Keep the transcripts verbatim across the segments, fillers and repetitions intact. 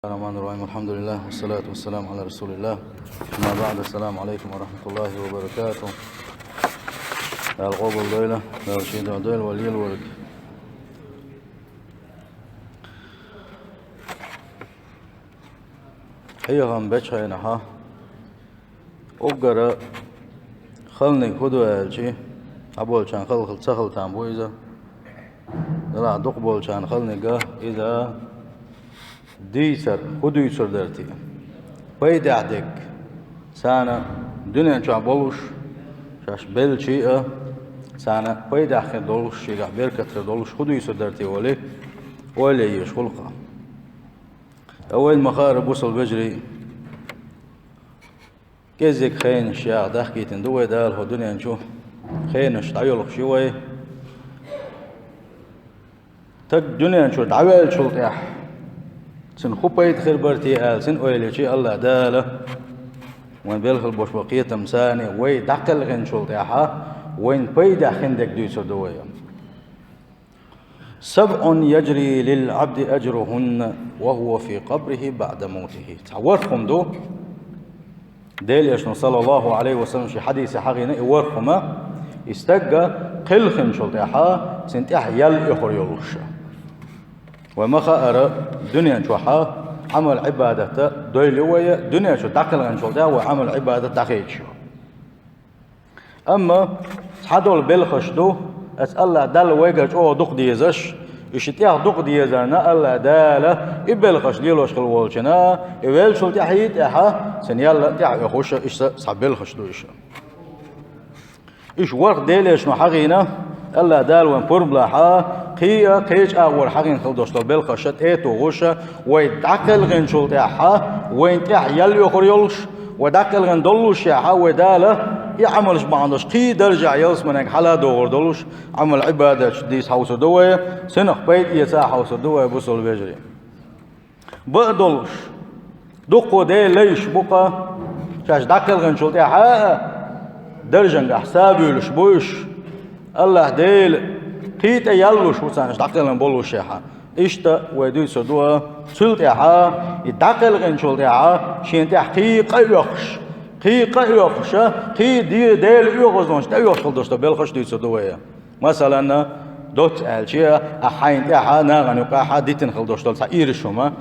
الرحمن الرحيم. الحمد لله والصلاة والسلام على رسول الله. أما بعد، السلام عليكم ورحمة الله وبركاته. Дала къобалдойла, Дала шен дуьхьа дойла вай лелорг. Хьехам бечхьайнахьа, уггара халниг хӀу ду аьлчи, Ӏа болчарна хала ца хила там бу иза. Делахь дукха болчарна халнига иза дийцар, хӀу дуьйцур дара те? Пайдехь дерг, царна дуьнен чохь болуш, шаьш беллачий а, царна пайдехь хир долуш, шегахь беркат хир долуш хӀу дуьйцур дара те олий, ойла еш гӀуллакх. Ткъа вайна ма-хаъара, бусалба вежарий, кӀеззиг хенаш яха дахкийтина ду вай Дала хӀу дуьнен чу. Хенаш дӀайолхуш ю вай. Стаг дуьнен чуьра дӀаваьллачул тӀаьхьа цунна хӀу пайда хир бара те аьлла, цунна ойла ечи, АллахӀ Дала вайн белхал бош бо кхетам царна, вай дӀакхелхинчул тӀаьхьа вайна пайдехь хин дерг дуьйцур ду вай. سبع يجري للعبد أجرهن وهو في قبره بعد موته. Цхьа ворхӀ хӀума ду. Делан Элчано, саллаллаху Ӏалайхи ва саллам, шен хьадисехь хьахийна и ворхӀ хӀума, и стаг кхелхинчул тӀаьхьа цунна тӀехь ял оьхур йолуш. Вай ма-хаъара, дуьнен чохь Ӏамал-Ӏибадат дойла ю вай, дуьнен чу дӀакхелхинчул тӀаьхьа вай Ӏамал-Ӏибадат дӀахедаш ю. Амма цхьадолу белхаш ду, аса АллахӀ Далла вайгара чӀогӀа дукха дезаш, и ши тӀех дукха дезарна АллахӀ Дала и белхаш лелош хила волчина, и веллачул тӀаьхьа, тӀаьхьа цунна ял тӀехь оьхуш, иштта цхьа белхаш ду иша. Иша ворхӀ Делан Элчано хьахийна, АллахӀ Дала вайн пурбалахь, кхин а, кхечу агӀор хьахийна хила долуш долу белхаш тӀе а тухуш, вай дӀакхелхинчул тӀаьхьа вайна тӀехь ял оьхур йолуш, вай дӀакхелхина доллушехь, вай Дала и Ӏамалш бахьана долуш кхин даржехь ялсаманега хьала а догӀур долуш, Ӏамал-Ӏибадаташ дийца хьовсур ду вай, цунах пайда эца а хьовсур ду вай, бусалба вежарий. Бакъ долуш, дуккха Делан лайш бу-кх, шаьш дӀакхелхинчул тӀаьхьа а дарженгахь са а буьйлуш бу уьш. АллахӀ Дела кхин тӀе ял луш ву царна, уьш дӀакхелхина боллушехь. Иштта вай дуьйцур ду, цул тӀаьхьа, и дӀакхелхинчул тӀаьхьа шена тӀехь кхин къа оьхуш, кхин къа оьхуша, кхин де-, Делан оьгӀазлонаш тӀеоьхуш хила долуш долу белхаш дуьйцур ду вай. Масалан, доцца аьлча, ахь хьайна тӀехьа нахана юкъахь дитина хила долуш долу цхьа ириш хӀума,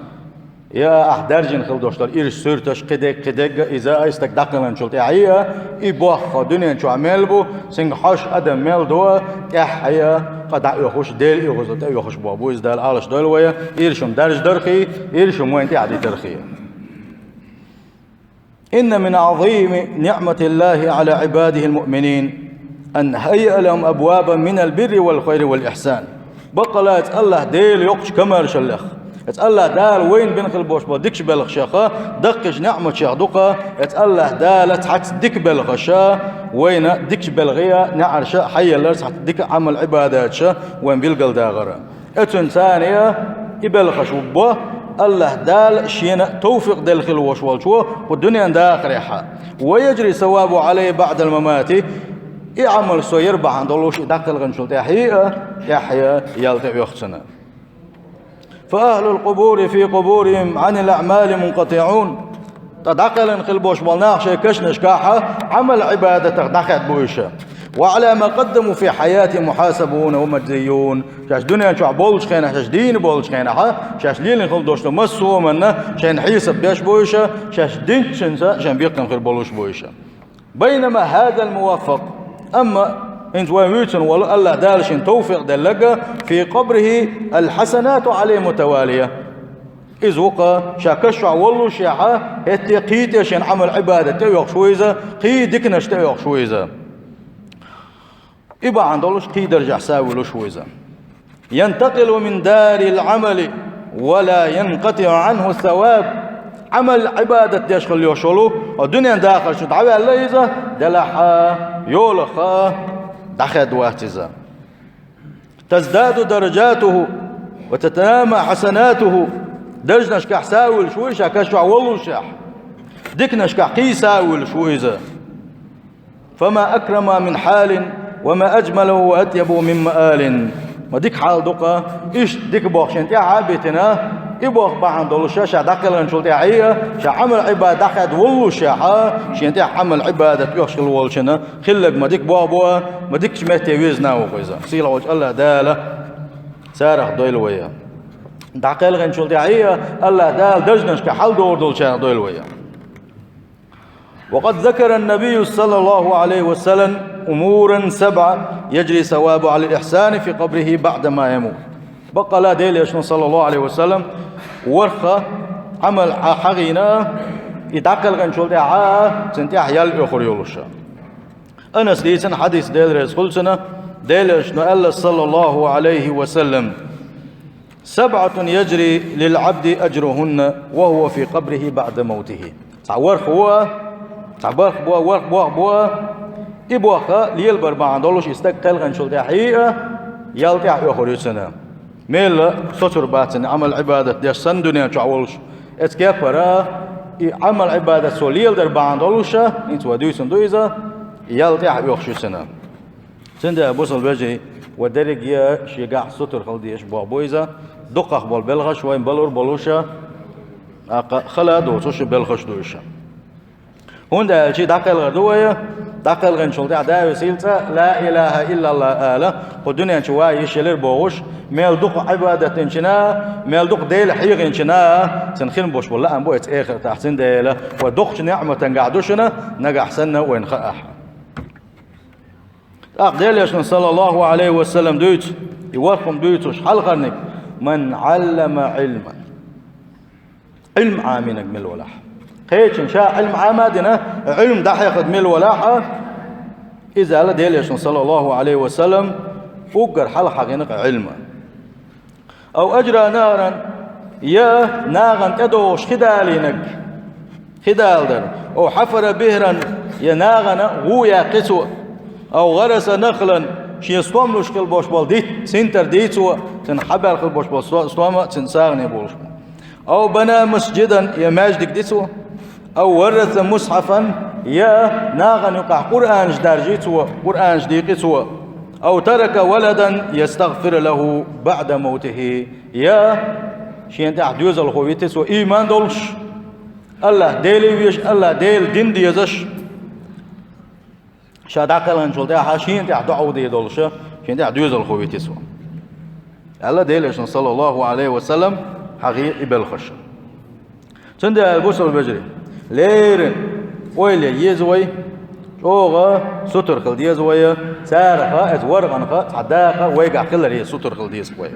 я ахь даьржина хила долуш долу ириш суьрташ, кхидерг, кхидерг а, иза а, и стаг дӀакхелхинчул тӀаьхьа а, и боххо дуьнен чохь мел бу, цуьнга хьожуш адам мел ду, тӀаьхьа а, къа дӀаоьхуш, Делан оьгӀазло тӀеоьхуш боху бу иза, Дала Ӏалаш дойла вай, ириш хӀума даьржа дархий, ириш хӀума вайна тӀаьхьа дитархий. إن من عظيم نعمة الله على عباده المؤمنين أن هيأ لهم أبوابا من البر والخير والإحسان. Баккъалла, эцу АллахӀ Делан йоккхачу комаьршаллех, эцу АллахӀ Дала вайна бина хила болуш болу дикачу белхашех, даккхийчу неӀматех ду-кх, эцу АллахӀ Дала цхьацца дика белхаша вайна, дикачу белхех а, неӀарша а хьаеллар, цхьацца дика Ӏамал-Ӏибадаташа вайна билгалдахар. Оцунца царна и белхаш бо, АллахӀ Дала шена товфикъ делла хила волуш волчо кху дуьненан дахарехь а. ويجري الثواب عليه بعد الممات. И Ӏамал со яр бахьана долуш и дӀакхелхинчул тӀаьхьа а, тӀаьхьа а ял тӀеоьху цунна. فأهل القبور في قبورهم عن الأعمال منقطعون. Ткъа дӀакхелхина хила болуш болу нах шайн кешнашкахь Ӏамал-Ӏибадатах дӀахаьдда бу уьш. وعلى ما قدموا في حياتهم محاسبون ومجزيون. Шаьш дуьнен чохь болчу хенахь, шаьш дийна болчу хенахь, шаьш лелийна хила долуш долу массо а хӀуманна шайна хьесап беш бу уьш, шаьш динчуьнца шайн бекхам хир болуш бу уьш. بينما هذا الموفق, амма хӀинца вайн вуьйцун волу АллахӀ Дала шен товфикъ делларг, في قبره الحسنات عليه متوالية. Иза ву-кх, ша каш чохь воллушехь, хӀетте а кхин тӀе шен Ӏамал-Ӏибадат тӀеоьхуш ву иза, кхин диканаш тӀеоьхуш ву иза. И бахьана долуш кхин даржехь са а вуьйлуш ву иза. ينتقل من دار العمل ولا ينقطع عنه الثواب. Ӏамал-Ӏибадат деш хила йолуш волу, хьо дуьненан дахар чу дӀаваьлла иза, делахь а, йолах а дӀахаьдда вац иза. تزداد درجاته وتتنامى حسناته. Даржанашкахь са а вуьйлуш ву иза ша каш чохь воллушехь. Диканашкахь кхин са а вуьйлуш ву иза. فما أكرم من حال وما أجمل وأطيب من مآل. Ма дика хьал ду-кх, иштта дика боху шен тӀаьхьа а битина, И боху бахьана долуш ша дӀакхелхинчул тӀаьхьа а, ша Ӏамал-Ӏибадат дӀахаьдда воллушехь а, шен тӀехь Ӏамал-Ӏибадат оьхуш хила волчунна хилларг ма дика боху бо, ма дикачу метте везна ву-кх иза. Сийлахьчу АллахӀ Дала царах дойла вай. ДӀакхелхинчул тӀаьхьа а АллахӀ Дала дажнашка хьаладогӀур долчарах дойла вай. وقد ذكر النبي صلى الله عليه وسلم أمورا سبعة يجري ثوابها على الإنسان في قبره بعدما يموت. Баккъала Делан Элчано, саллаллаху Ӏалайхи ва саллам, ворхӀ Ӏамал хьахийна, и дӀакхелхинчул тӀаьхьа а цунна тӀехь ял оьхур йолуш. Анаса дийцина хьадис, Дела реза хуьлда цунна, Делан Элчано аьлла, саллаллаху Ӏалайхи ва саллам: سبعة يجري للعبد أجرهن وهو في قبره بعد موته. Цхьа ворхӀ ву, цхьа бархӀ бу, ворхӀ бохь бу, и бохь лелабар бахьана долуш и стаг кхелхинчул тӀаьхьа а ял тӀехь оьхур ю цунна. Мел соцур бац цунна Ӏамал-Ӏибадат деш санна дуьнен чохь волуш. Эцу кепара и Ӏамал-Ӏибадат цо леладар бахьана долуш, хӀинца вай дуьйцун ду иза, ял тӀехь оьхуш ю цунна. Цундела, бусалба вежарий, вай дерриге а шегахь сутара хила дезаш бохь бу иза, дукхах болу белхаш вайн балур болуш, тӀаккха хала а доцуш белхаш ду уьш. ХӀунда аьлча дӀакхелхар ду вай, дӀакхелхинчул тӀаьхьа Дала висийла цкъа ла илаха иллаллах ала, кху дуьнен чу ван йиш елира бохуш, мел дукха Ӏибадат динчунна, мел дукха Дела хьехийнчунна, цуьнан хин болуш болу лаам бу эцу эхартахь, цундела вай доккхачу неӀматангахь ду шуна, нагахь санна вайна хаахь. ТӀаккха Делан Элчано, саллаллаху Ӏалайхи ва саллам, дуьйцу, и ворхӀ хӀума дуьйцуш хьалхарниг: «Ман Ӏаллама Ӏилман». Ӏилма Ӏамийнарг мила валахь. Кхечун ша Ӏилма Ӏама а дина, Ӏилма дӀахьехарг мила валахь, иза аьлла Делан Элчано, саллаллаху Ӏалайхи ва саллам, уггар хьалха хьахийнарг Ӏилма. Ав ажра нахаран, я нахана тӀедогӀуш хи далийнарг, хи даладар. Ав хьафара бихран, я нахана гӀу яьккхи цо. Ав гӀараса нахлан, шен стом луш хила болуш болу дитт, синтар ди цо, цуьнан хьабаьлла хила болуш болу сто-, стома а цуьнан сагӀане болуш бу. Ав бана масжидан, я маьждиг ди цо. Ав варраса мусхьафан, я нахана юкъахь Къуръанаш даржи цо, Къуръанаш дийкъи цо. Ав тарака валадан ястагъфиру лаху баъда мавтихи, я шен тӀехь доьзалхо вити цо, ийман долуш, АллахӀ Деле везаш, АллахӀ Делан дин дезаш. Ша дӀакхелхинчул тӀаьхьа шена тӀехь доӀа дийр долуш, шена тӀехь доьзалхо вити цо, аьлла Делан Элчано, саллаллаху Ӏалайхи ва саллам, хьахийра и белхаш. Цундела, бусалба вежарий, леррина ойла ян еза вай, чӀогӀа сутара хила деза вай, царах а, эцу ворхӀанах а, цхьа даха а вайгахь хиларе сутара хила деза вай.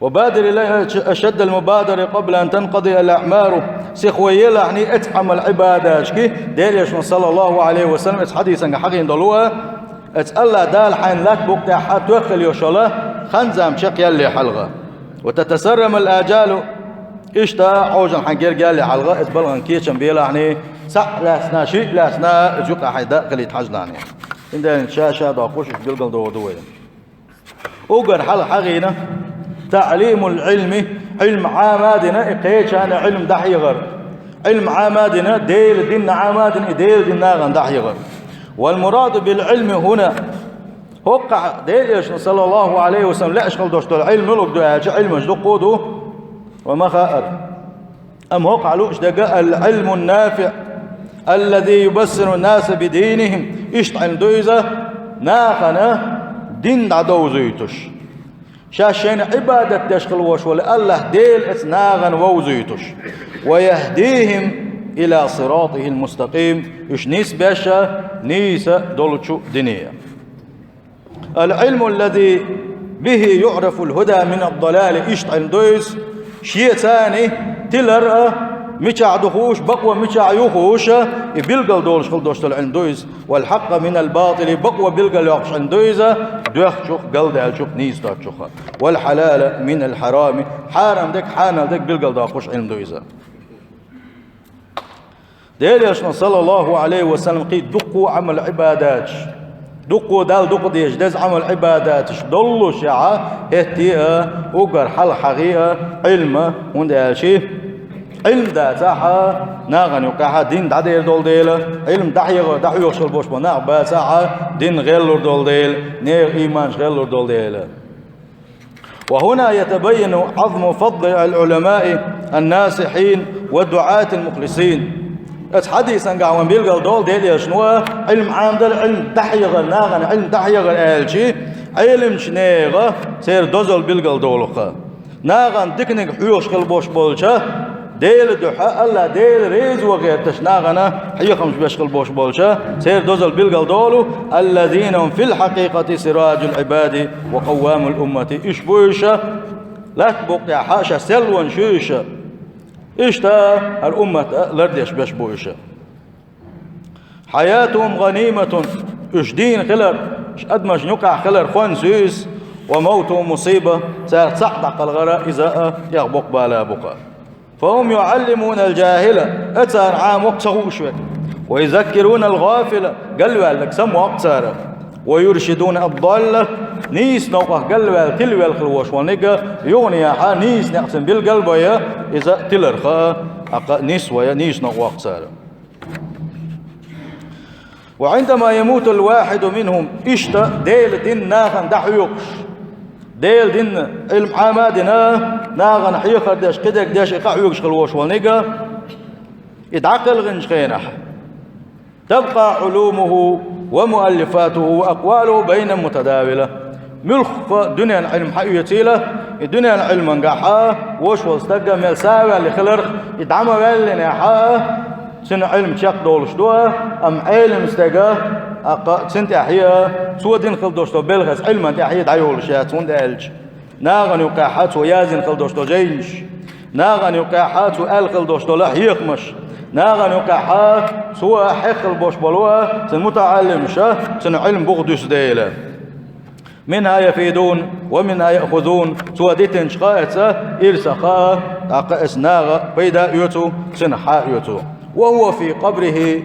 «Ва бадир илайхи ашаддал мубадара къабла ан танкъадиа ал-аъмару». Сиха вай елахьний эцу Ӏамал-Ӏибадаташка, Делан Элчано, саллаллаху Ӏалайхи ва саллам, эцу хьадисангахь хьахийна долу, эцу АллахӀ Дала хьайна латта букъа тӀехь тоьхна йолуш йолу хан-зама чекхъяьлле хьалха. «Ва татасаррамул ажалу». Иштта Ӏожалла хьайна герга яьлле хьалха, эцу балхана кечам белахьний, цхьаъ лаьцна, шиъ лаьцна, эцу юкъахь хьайн дакъа хилийта хьажалахьний. Цундела ша-ша доккхуш уьш билгалдохур ду вай. Уггар хьалха хьахийна таълимул Ӏилми, Ӏилма Ӏама а дина, и кхечарна Ӏилма дӀахьехар. Ӏилма Ӏама а дина, Делан дин Ӏама а дина, и Делан дин нахана дӀахьехар. Вал мураду бил Ӏилми хӀуна. ХӀокхахь Делан Элчано, саллаллаху Ӏалайхи ва саллам, лаьаш хила долуш долу Ӏилма муьлхарг ду аьлча, Ӏилмаш дуккха а ду, ва ма хаара. Амма хӀокхахь лууш дерг ал-Ӏилмун нафиъ, аллази юбассирун наса би дийнихим, иштта Ӏилма ду иза, нахана дин дӀадовзуьйтуш. Шаьш шайна Ӏибадат деш хила волуш волу АллахӀ Дела эцу нахана вовзуьйтуш. Ва яхдийхим ила сиратихил мустакъим, уьш нисбеш нийса долчу дине. Ал-Ӏилму аллази бихи юӀрафул хӀуда минад-далали, иштта Ӏилма ду иза, шен царна тилар а мичахь ду хууш, бакъо мичахь ю хууш, и билгалдолуш хила долуш долу Ӏилма ду иза. Вал хьакъа минал батили, бакъо билгалйоккхуш Ӏилма ду иза, доьхначух, галдаьллачух, нийса доцучух. Вал хьалала минал хьарами, хьарам дерг, хьанал дерг билгалдоккхуш Ӏилма ду иза. Делан Элчано, саллаллаху Ӏалайхи ва саллам, кхин дуккха а Ӏамал-Ӏибадаташ, дуккха а Далла дукха дезаш деза Ӏамал-Ӏибадаташ доллушехь, хӀетте а, уггар хьалха хьахийна Ӏилма, хӀунда аьлча Ӏилма дацахь, нахана юкъахь дин дӀадер долу дела, Ӏилма дӀахьеха-, дӀахьоьхуш хила болуш болу нах бацахь, дин гӀеллур долу дела, нехан ийманаш гӀеллур долу дела. وهنا يتبين عظم فضل العلماء الناصحين والدعاة المخلصين. Оцу хьадисангахь вайна билгалдолу Делан Элчано, Ӏилма Ӏамадалла, Ӏилма дӀахьехар, нахана Ӏилма дӀахьехар аьлча, Ӏеламчу нехан церан дозалла билгалдолу-кх. Нахана диканиг хьоьхуш хила болуш болча, Делан дуьхьа, АллахӀ Дела реза ван гӀерташ нахана хьехамаш беш хила болуш болча, церан дозалла билгалдолу: الذين هم في الحقيقة سراج العباد وقوام الأمة. Уьш бу уьш, лаьтта букъ тӀехь ша серлонаш ю уьш. Иштта хӀара уммат а лардеш беш бу уьш. حياتهم غنيمة, уьш дийна хилар, уьш адамашна юкъахь хилар хӀонс ю иза, وموتهم مصيبة, царах цхьаъ дӀакхалхар иза а тӀех боккха бала бу-кх. فهم يعلمون الجاهل, а цара Ӏамокх ца хууш верг, ويذكرون الغافل, галваьлларг самаваккха цара, ويرشدون الضال, нийса новкъахь галваьлла, тилвелла хила волуш волниг а юханехьа нийса некъ цунна билгал а бай, иза тиларх а, тӀаккха нисвай, нийса новкъа ваккха цара. وعندما يموت الواحد منهم, иштта Делан дин нахана дӀахьоькхуш, Делан дин Ӏилма Ӏама а дина, нахана хьехар деш, кхидерг деш, и къахьоьгуш хила волуш волниг а, и дӀакхелхинчу хенахь, تبقى علومه ومؤلفاته وأقواله بينا متداولة. Муьлхха дуьненан Ӏилма хьаоьцийла, и дуьненан Ӏилмангахьа волуш волу стаг мел са а ваьлла хиларх, и дӀа ма ваьллинехьа, цуьнан Ӏилма чекхдолуш ду, амма Ӏелам стага, тӀаккха цунна тӀаьхье, цо дина хила долуш долу белхаза Ӏилман тӀаьхье дӀайолуш яц, хӀунда аьлча нахана юккъехьа цо яздина хила долуш долу жайнаш, нахана юккъехьа цо аьлла хила долуш долу хьехамаш, нахана юккъехьа цо хьеххала болуш болу цуьнан мутаӀаллимаша цуьнан Ӏилма буха дуьсу дела. منها يفيدون ومنها يأخذون, цо дитинчуха а, эца ирсаха а, тӀаккха эца наха пайда а оьцу, цуьнан хьа а оьцу. وهو في قبره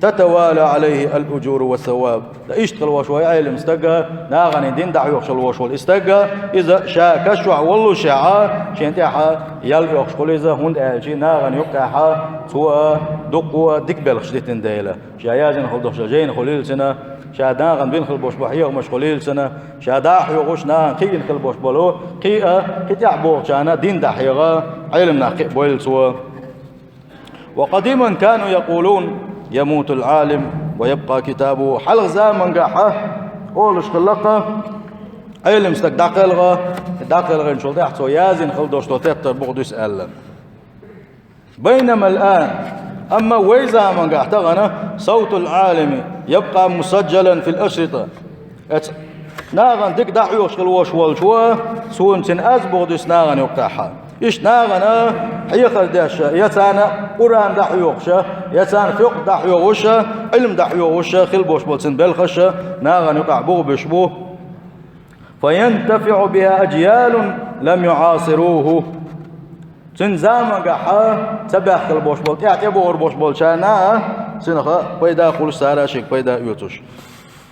تتوالى عليه الأجور والثواب. Ткъа иштта хила волуш вай Ӏелам стага, нахана дин дӀахьоькхуш хила волуш волу и стага, иза ша каш чохь воллушехьа, шен тӀаьхьа ял оьхуш хуьлу иза, хӀунда аьлча нахана юккъехьа цо дуккха дика белхаш дитина дела. Ша яздина хила долуш жайна хуьлийла цуьнан, ша нахана бина хила болуш болу хьехамаш хуьлийла цуьнан, ша дӀа а хьоьхуш нахана кхиийна хила болуш болу, кхин а, кхин тӀаьхьа бохучарна дин дӀахьеха, Ӏелам нах кхин а бойла цо. وقديما كانوا يقولون: يموت العالم ويبقى كتابه. Хьалха замангахьа олуш хилла-кх, Ӏелам стаг дӀакхелха, дӀакхелхинчул тӀаьхьа цо яздина хила долуш долу тептар буха дуьсу аьлла. بينما الآن, амма вай замангахь тахана: صوت العالم يبقى مسجلا في الأشرطة. Эца нахана дика дӀахьоьхуш хила волуш волчо, суна цуьнан аз буха дуьсу нахана юккъехьа. Иштта нахана хьехар деш, я царна Къуръан дӀахьоьхуш, я царна фикъхӀ дӀахьоьхуш, Ӏилма дӀахьоьхуш хила болуш болу цуьнан белхаш нахана юкъахь буха буьсуш бу. فينتفع بها أجيال لم يعاصروه. Цуьнан замангахьа ца баьхкина болуш болу, тӀаьхьа тӀебогӀур болуш болчарна а цуьнах пайда хуьлуш, цара а шега пайда оьцуш.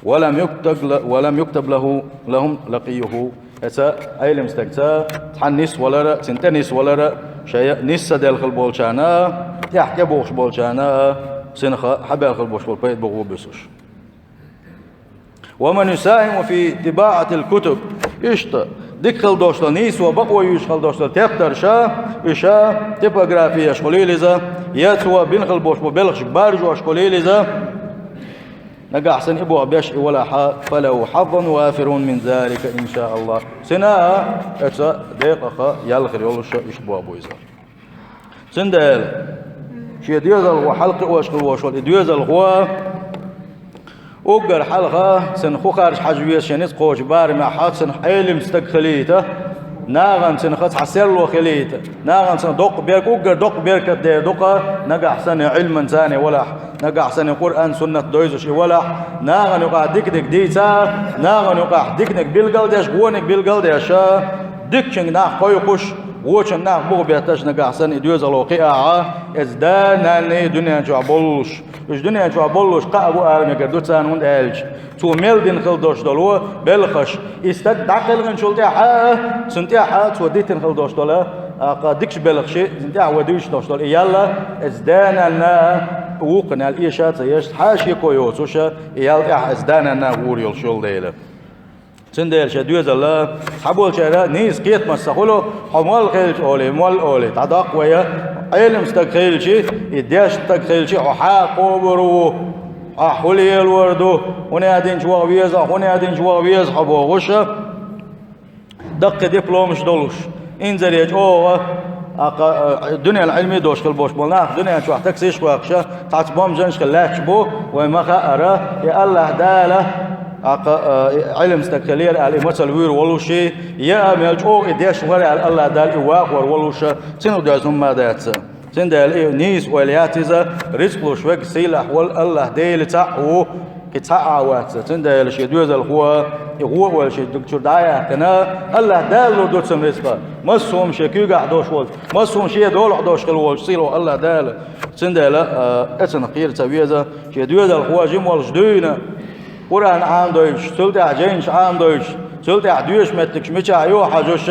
ولم يكتب ل-، ولم يكتب له، لهم لقيه. Эца Ӏелам стагца цхьаьна нисвалар а, цуьнан тӀе нисвалар а шайн нис ца делла хила болчарна а, тӀаьхьа тӀебогӀуш болчарна а цуьнах хьабаьлла хила болуш болу пайда буха буьсуш. ومن يساهم في طباعة الكتب. Иштта, дика хила долуш долу, нийсо бакъо юьйцуш хила долуш долу тептарша, уьша типографияш хуьлийла иза, я цо бина хила болуш болу белхаш баржош хуьлийла иза, нагахь санна и буха беш и валахьа, فله حظ وافر من ذلك إن شاء الله. Цуьнан а, эца декъаха ял хир йолуш а иштта буха бу иза. Цундела шен доьзалхо хьалакхиош хила волуш волу и доьзалхо уггар хьалха цуьнан хӀу харжа хьажа веза, шен ницкъ кхочу барамехьа цуьнан Ӏелам стаг хилийта, нахана цуьнан цхьа серло хилийта, нахана цуьнан доккха берк-, уггар доккха беркат дер ду-кх, нагахь санна Ӏилманца и валахь, нагахь санна Къуръан, суннат дойзуш и валахь, нахана юкъахь диканиг дийца, нахана юкъахь диканиг билгал деш, вониг билгал деш, дикачуьнга нах кхойкхуш, вочунна нах буха бетташ нагахь санна и доьзало кхиахьа, эца да-нанна дуьнен чохь боллуш. Уьш дуьнен чохь боллуш кхаъ бу ала мегар ду царна, хӀунда аьлча цо мел дина хила долуш долу белхаш, и стаг дӀакхелхинчул тӀаьхьа а, цунна тӀаьхьа а цо дитина хила долуш долу, а, кху дикачу белхаши, цунна тӀаьхьа вай дуьйцуш долуш долу и ял а, эца да-нанна вукхунна аьлла эша а ца еш, хьашеко йоцуш а, и ял тӀаьхьа эца да-нанна гӀур йолуш йолу дела. Цундела шен доьзал цхьаболчара нийса кхетамаш ца хуьлу, хьо мол хилча олий, мол олий, дӀадоккху вай, Ӏелам стаг хилча, и дешна стаг хилча, хьо хьа кхобур ву, ахь хӀун лелор ду, хӀун аьлла динчу ваха веза, хӀун аьлла динчу ваха веза хьо бохуш, даккхий дипломаш долуш, инзаре чӀогӀа, аккха, а, дуьненан Ӏилма долуш хила болуш болу нах, дуьнен чохь таксиш а кхоьхкуш, цхьацца бомжанаш хила лаьтташ бу, вай ма хаара, и АллахӀ Дала, аккха, а, и Ӏилма стаг хилера аьлла, и мацалла вуьйр волуш, я а мел чӀогӀа и дешна вара аьлла, АллахӀ Дала и вакъор волуш, цунах доьзна хӀумма дац. Цундела и нийса ойла яц иза, рицкъ луш верг сийлахь волу АллахӀ Дела цхьаъ ву, кхин цхьа а вац. Цундела шен доьзалхо и гӀо а ваьлла шен дог чуьра дӀа а яьккхина, АллахӀ Дала лур ду цунна рицкъа. Массо а хӀума шен куьйгахь долуш волчу, массо а хӀума шен долахь долуш хила волчу сийлахь АллахӀ Дала. Цундела, а, эцунах кхера ца веза, шен доьзалхо жима волуш дуьйна, Къуръан Ӏамадойтуш, цул тӀаьхьа жайнаш Ӏамадойтуш, цул тӀаьхьа доьшуш меттигаш мичахь ю хьажуш,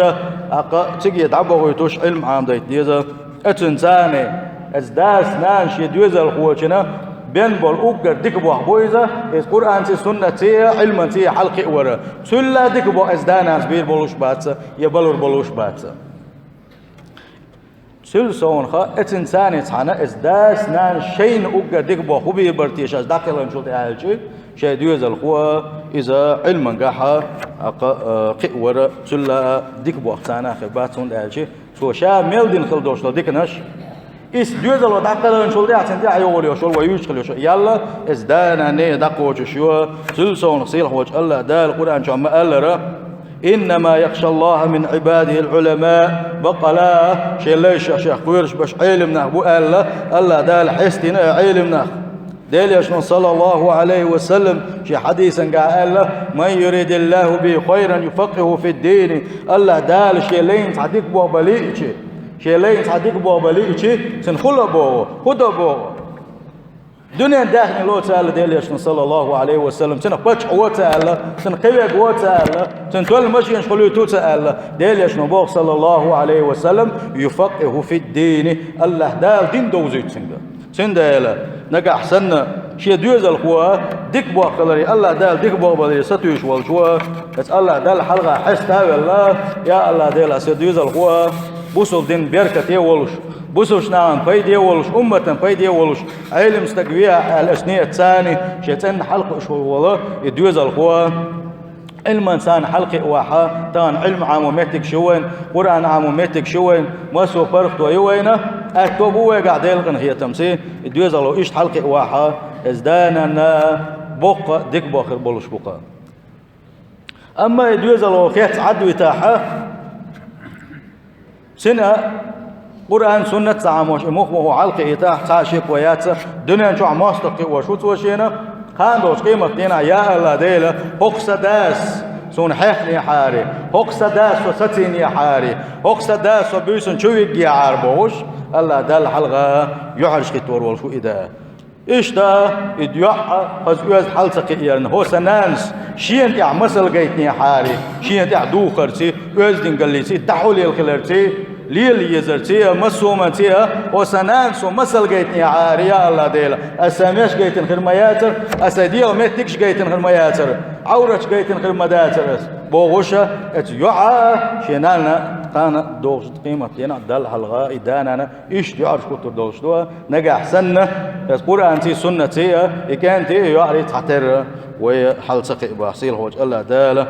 аккха цига дӀабохуьйтуш Ӏилма Ӏамадайта деза. Эцунна царна, эцу дас-нанас шен доьзалхочунна бен болу уггар дика боху бу иза, иза Къуръанций, суннатций, Ӏилманций хьалакхиавар. Цул а дика боху эцу да-нанас бийр болуш бац, я балур болуш бац. Цул совнаха, эцунна царна цхьаьна эцу дас-нанас шайна уггар дика боху хӀун бийр бара те шаьш дӀакхелхинчул тӀаьхьа аьлча, шайн доьзалхо иза Ӏилмангахьа, аккха, а, кхиавар цул а дика боху царна хир бац, хӀунда аьлча цо ша мел дина хила долуш долу диканаш, иза доьзало дӀакхелхинчул тӀаьхьа цунна тӀаьхьа йогӀур йолуш йолу, вай юьйцуш хила йолуш йолу ял, эцу да-нанна дӀакхочуш ю. Цул совнаха сийлахь волчу АллахӀ Дала Къуръан чохь ма-аллара: «Иннама яхшаллаха мин Ӏибадихил Ӏулама». Баккъала шен лайшех шех кхоьруш берш Ӏелам нах бу аьлла, АллахӀ Дала хьестина а Ӏелам нах. Делан Элчано, саллаллаху Ӏалайхи ва саллам, шен хьадисангахь аьлла: «Ман юридиллаху бихи хайран юфаккъиху фиддин». АллахӀ Дала шен лайна цхьа дика боху бан лиъча, шен лайна цхьа дика боху бан лиъча, цунна хӀун ло боху, хӀун до боху? Дуьненан даьхни ло ца аьлла Делан Элчано, саллаллаху Ӏалайхи ва саллам, цунах паччахь во ца аьлла, цунна кхин верг во ца аьлла, цунна тоьлла машинаш хуьлуьйту ца аьлла, Делан Элчано боху, саллаллаху Ӏалайхи ва саллам: «Юфаккъиху фиддини», АллахӀ Дала дин довзуьйту цуьнга. Цундела, нагахь санна, шен доьзалхо дика боху хиларе, АллахӀ Дала дика боху баларе сатуьйсуш волчо, эцу АллахӀ Далла хьалха хьеста а велла: «Я АллахӀ Дела, сан доьзалхо бусалба динан беркате а волуш, бусалбачу нахана пайде а волуш, умматана пайде а волуш, Ӏелам стаг вехьа», аьлла, аша нийят царна шен цӀенна хьалакхуьуш волу и доьзалхо, Ӏилман царна хьалакхиавахьа, тахана Ӏилма Ӏамо меттигаш ю вайна, Къуръан Ӏамо меттигаш ю вайна, массо а паргӀато ю вайна, аьтто бу вайгахь Делан къинхетамца, и доьзало иштта хьалакхиавахьа, эцу да-нанна боккха дика бохур болуш бу-кха. Амма и доьзало хецна Ӏадвитахьа, цуьнан Къуръан, суннат ца Ӏамош, и мух-мухо хьалакхиийтахь, цхьа а шеко яц, дуьнен чохь мостагӀ кхиош ву цо шена, кхана долчу къематдийнахь: «Я АллахӀ Дела, хӀокху сан дас суна хьехнехьара, хӀокху сан дас со сацийнехьара, хӀокху сан дас со буьйсанна чу виггехьара», бохуш, АллахӀ Далла хьалха юьхьӀаьржа хӀиттор волуш ву и да. Иштта и йоӀ хаза оьзда хьал ца кхиарна, хӀо сан нанас шена тӀехь масал гайтинехьара, шена тӀехь духарций, оьздангаллиций, дӀахьулъелла хиларций, лела езарций, массо а хӀуманций, хӀо сан нанас масал гайтинехьара, я АллахӀ Дела, аса сан меш гайтина хир ма яцара, аса дегӀан меттигаш гайтина хир ма яцара, Ӏавраташ гайтина хир ма дацара аса, бохуша, эцу йоӀа шен нанна кхана догӀучу къематдийнахь Далла хьалха и да-нана иштта юьхьӀаьржа хӀуттур долуш ду, нагахь санна, аса Къуръанций, суннатций а, и кӀентий, и йоӀарий цхьатерра вай хьал ца кхиабахь, сийлахьчу АллахӀ Дала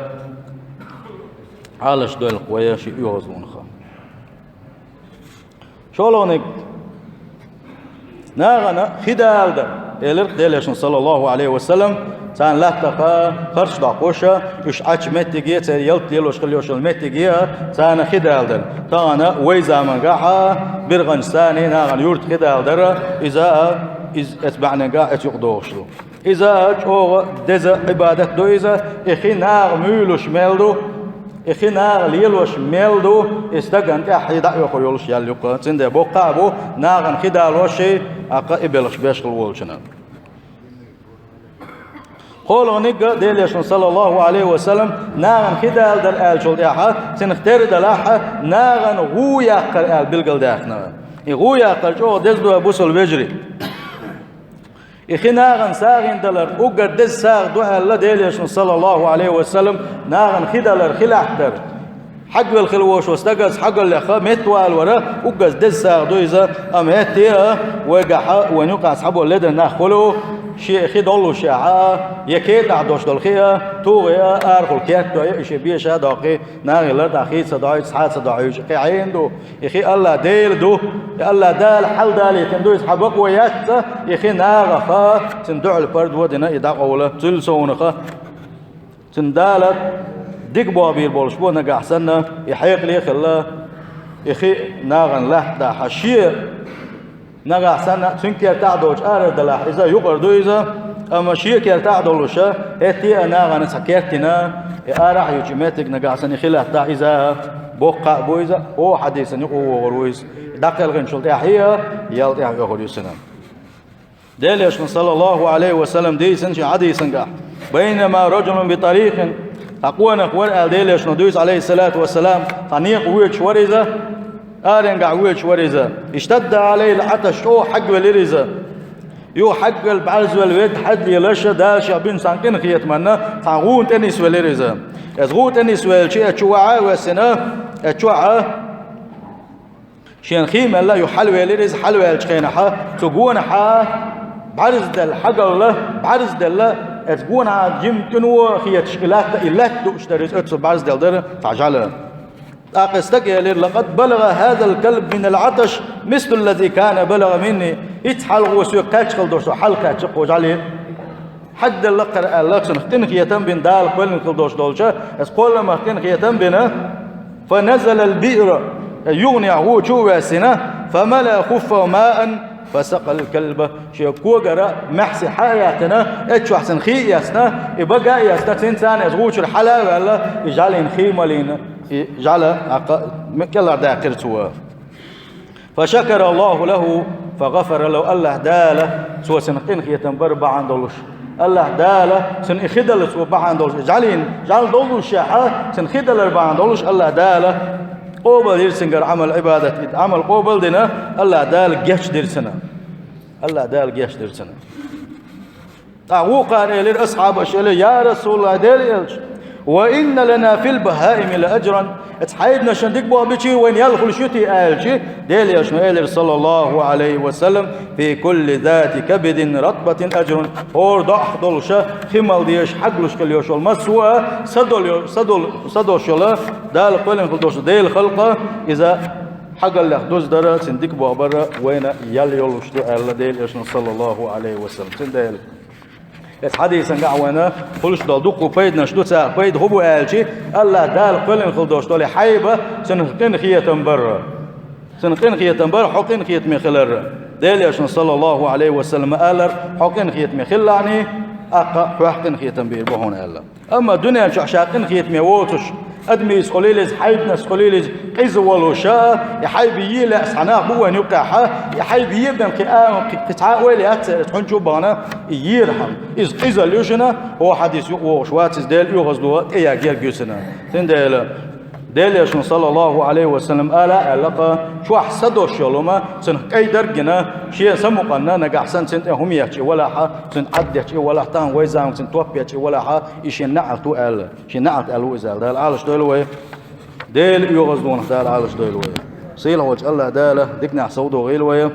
Ӏалаш дойлакх вай ши оьгӀазлонах. ШолгӀаниг, нахана хи даладар, элира Делан Элчано, саллаллаху Ӏалайхи ва саллам, царна латтаха харч доккхуша, уьш Ӏачу меттиге, церан ялта лелош хила йолуш йолу меттиге а царна хи даладар. Тахана вай замангахьа биргӀанаш саний нахана юрта хи даладар, иза а, иза эцу баьхьненгахь эцу юкъа догӀуш ду. Иза а чӀогӀа деза Ӏибадат ду иза, и хи наха муьйлуш мел ду, и хи наха лелош мел ду, и стагана тӀаьхьа хи дӀа а оьхур йолуш ял юккъа. Цундела боккха а бу нахана хи далош, аккха и белхаш беш хила волчунна. КхоалгӀаниг а Делан Элчано, саллаллаху Ӏалайхи ва саллам, нахана хи даладар аьллачул тӀаьхьа, цунах тера далахьа, нахана гӀу яккхар аьлла билгалдаьккхина. И гӀу яккхар чӀогӀа деза ду, бусалба вежарий. И хи нахана сагӀийна далар уггар деза сагӀа ду аьлла Делан Элчано, саллаллаху Ӏалайхи ва саллам, нахана хи далар, хи латтар. Хьагвелла хила волча стага хьагуллех меттавала вар уггар деза сагӀа ду иза, амма хӀетте а вайгахьа вайна юкъахь цхьаболу ледара нах хуьлу, шен хи доллушехь а, я кетӀахь долуш долу хи а, тугӀе а, арахула керта а, и шен беша а доккхий, нахе лартӀехь хи ца дохьуьйту, цхьа а ца дохьуьйту, кхин хьенан ду? И хи АллахӀ Делан ду, и АллахӀ Дала хьалдалийтина ду, иза хьан бакъо яц, и хи нахаха, цуьнан дуьхьал парда вадина и дӀакъовла, цуьнан совнаха. Цуьнан Дала дика боху бийр болуш бу нагахь санна, и хьекъале а хилла, и хи нахана латтадахь, шен нагахь санна, цуьнан кертахь а долчу арара далахь, иза юкъара ду иза, амма шен кертахь а долуша, хӀетте а нахана цхьа кертина, и арахь а ю чу меттиг нагахь санна, и хи латтадахь, иза боккха а бу иза, оха хьадийсана юкъа вогӀур ву иза. ДӀакхелхинчул тӀаьхьа а, ял тӀаьхьа оьхур ю цуьнан. Делан Элчано, саллаллаху Ӏалайхи ва саллам, дийцина шен хьадийсангахь: «Байнама раджулун би тарикин», цхьа къонах вара аьлла Делан Элчано дуьйцу, Ӏалайхиссалату вассалам, цхьа некъа воьдуш вара иза, аренгахь воьдуш вара иза. «Иштадда Ӏалайхил Ӏаташ», чӀогӀа хьагвелира иза. Юха хьагвелла, бӀаьрзавелла, ведда хьаьдда лелаш, Дала шех бина цхьана къинхетамна, цхьана гӀуна тӀе нисвелира иза. Иза гӀуна тӀе нисвелча, и чу ваха а воьссина, и чохь а Шена хи мелла а юха хьалавелира иза, хьалаваьллачу хенахьа, цу гонахьа бӀаьрзделла хьагалла, бӀаьрзделла, оцу гонахьа жимма тӀуьно хеташ и латта, и латта дууш дара иза, оцу бӀаьрзделла дара цхьа жӀаьла. ТӀаккха и стага элира: «Лакъад балагӀа хӀазал калб минал Ӏаташ мислу ллази кана балагӀа минни». ХӀинца хьалха соьга кхаьчна хила долуш, со хьалакхаьчна кху жӀаьле. Хьагделла кхара аьлла, цунах къинхетам бина, Дала кхоьллина хила долуш долча, аса кхолламах къинхетам бина. «Фа назалал биъра», юханехьа гӀу чу а воьссина, «фа мала хуффаху маан, фа сакъал калба». Шен когара маьхьсий хьа а яьттина, эццахь цунна хи а эцна, и бага а эцна, цуьнца цхьаьна аса гӀу чуьра хьала а ваьлла, и жӀаьлина хи а малийна, и жӀаьла, тӀаккха, кӀелхьардаьккхира цо. «Фа шакара Аллаху лаху, фа гӀафара лаху». АллахӀ Дала, цо цунах къинхетам бар бахьана долуш. АллахӀ Дала, цунна и хи дала цо бахьана долуш. И жӀаьлин, жӀаьла доллушехьа, цунна хи далар бахьана долуш, АллахӀ Дала къобал дира цуьнгара Ӏамал, Ӏибадат. И Ӏамал къобал дина, АллахӀ Дала гечдира цунна. АллахӀ Дала гечдира цунна. ТӀаккха вукхара элира, асхьабаша элира: «Я РасулаллахӀ, Делан Элча, ва инна лана фил бахаими ла аджран». Оцу хьайбанашна дика боху бичи вайна ял хуьлуш ю те аьлчи, Делан Элчано элира, саллаллаху Ӏалайхи ва саллам: «Фи кулли зати кабидин ратбатин аджрун». ХӀора доӀах долуша, хи мала дезаш, хьаглуш хила йолуш йолу массо а садолу, садолу, садолуш йолу, Дала кхоьллина хила долуш Делан халкъа, иза хьагаллех дуза дара, цуьнан дика боху бара вайна ял йолуш ду аьлла Делан Элчано, саллаллаху Ӏалайхи ва саллам. Цундела Эцу хьадисангахь вайна хуьлуш долу дуккха пайданаш ду, царах пайда хӀун бу аьлчи, АллахӀ Дала кхоьллина хила долуш долу хьайба, цунах къинхетам бар. Цунах къинхетам бар, хьо къинхетаме хилар. Делан Элчано, саллаллаху Ӏалайхи ва саллам, алар: «Хьо къинхетаме хилалахь, аккха хьох къинхетам бийр бу хьуна», аьлла. Амма дуьнен чохь ша къинхетаме воцуш, адамашца хуьлийла иза, хьайбанашца хуьлийла иза, къиза волуша, и хьайба йийла цхьа нах бу вайн юккъехьа, и хьайба йийрдан кхин а, кхин, кхин цхьа а ойла яц церан, хьуна чу бахана, и йийрхьама. Иза къизалла ю шуна, хӀо хьадис юкъа вогӀуш вац, иза Делан оьгӀаздо тӀеяр герга ю цуьнан. Цундела, Делан Элчано, саллаллаху Ӏалайхи ва саллам, ала аьлла-кха, чохь са дош йолу хӀума, цунах кӀайдарг гина, шен самукъанна, нагахь санна цуьнан тӀе хӀума етташ и валахьа, цуьнан Ӏад детташ и валахь, тахана вай заманахь цуьнан топ етташ и валахьа, и шен неӀалт ву аьлла. Шен неӀалт аьлла ву иза аьлла. Дала Ӏалаш дойла вай. Делан оьгӀаздонах Дала Ӏалаш дойла вай. Сийлахь волчу АллахӀ Дала диканехь совдохийла вай.